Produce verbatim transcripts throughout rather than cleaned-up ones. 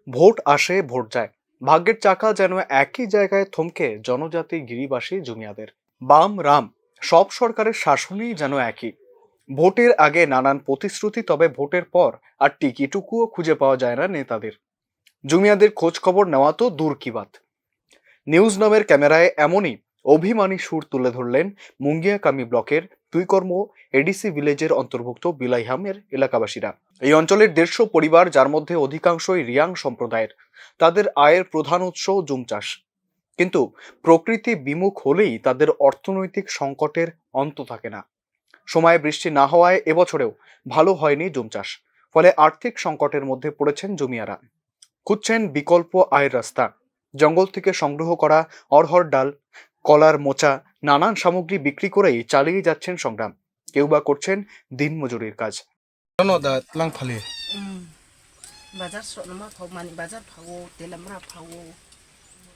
ভোট আসে, ভোট যায়, ভাগ্যের চাকা যেন একই জায়গায় থমকে জনজাতি গিরিবাসী জুমিয়াদের। বাম রাম সব সরকারের শাসনই যেন একই। ভোটের আগে নানান প্রতিশ্রুতি, তবে ভোটের পর আর টিকিটুকুও খুঁজে পাওয়া যায় না নেতাদের। জুমিয়াদের খোঁজ খবর নেওয়া তো দূর কি বাত। নিউজ নামের ক্যামেরায় এমনই অভিমানী সুর তুলে ধরলেন মুঙ্গিয়াকামি ব্লকের দুই কর্ম এডিসি ভিলেজের অন্তর্ভুক্ত বিলাইহামের এলাকাবাসীরা। এই অঞ্চলের দেড়শো পরিবার, যার মধ্যে অধিকাংশই রিয়াং সম্প্রদায়ের, তাদের আয়ের প্রধান উৎস জুম চাষ। কিন্তু প্রকৃতি বিমুখ হলেই তাদের অর্থনৈতিক সংকটের অন্ত থাকে না। সময়ে বৃষ্টি না হওয়ায় এবছরেও ভালো হয়নি জুম চাষ, ফলে আর্থিক সংকটের মধ্যে পড়েছেন জুমিয়ারা। খুঁজছেন বিকল্প আয়ের রাস্তা। জঙ্গল থেকে সংগ্রহ করা অড়হর ডাল, কলার মোচা, নানান সামগ্রী বিক্রি করেই চালিয়ে যাচ্ছেন সংগ্রাম। কেউ বা করছেন দিনমজুরির কাজ। Ano da tlang phali. Hmm. Bazar sokno ma phao, mani bazar phao, telamra phao.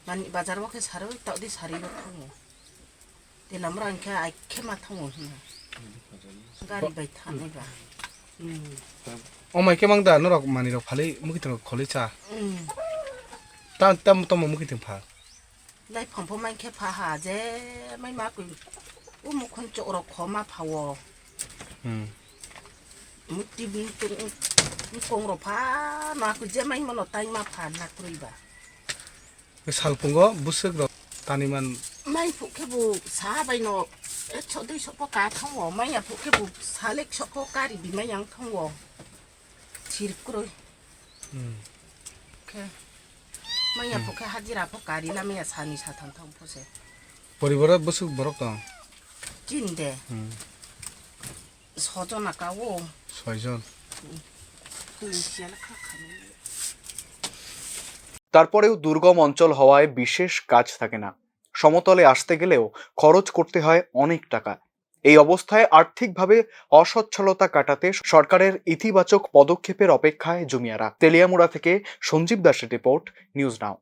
Mani bazar o khe sarwi, todi sarwi bo thango. Telamra hwnkhe ai khe ma thango hino. Gari bai thanai ba. Hmm. O mai khe mang da norok mani rok phali mukitwng kholi cha. Hmm. Ta tam tomo mukitwng pha. Lai phang pho mankhe pha ha, je mai ma kui u mukhun chok rok kho ma pha o. Hmm. Muti bini tung kong rok pha ma kui je mai mono tai ma pha na kroi ba. Salpungo busuk rok tani man. Mai phu khe bu sa bai no ekso duiso po ka thang o, mai ya phu khe bu salek so po kari bi mai yang thang o. Sirip kroi. Hmm. Khe. Maya Hmm. pho khe hajira pho kari la maya sani satham thang pho se. Poribar o bwswk borok tong? Tin de. Hmm. Sojona ka o. Soijon. Hmm. Tui siya la kha kha ni. তারপরেও দুর্গম অঞ্চল হওয়ায় বিশেষ কাজ থাকে না। সমতলে আসতে গেলেও খরচ করতে হয় অনেক টাকা। এই অবস্থায় আর্থিকভাবে অসচ্ছলতা কাটাতে সরকারের ইতিবাচক পদক্ষেপের অপেক্ষায় জুমিয়ারা। তেলিয়ামুড়া থেকে সঞ্জীব দাসের রিপোর্ট, নিউজ নাও।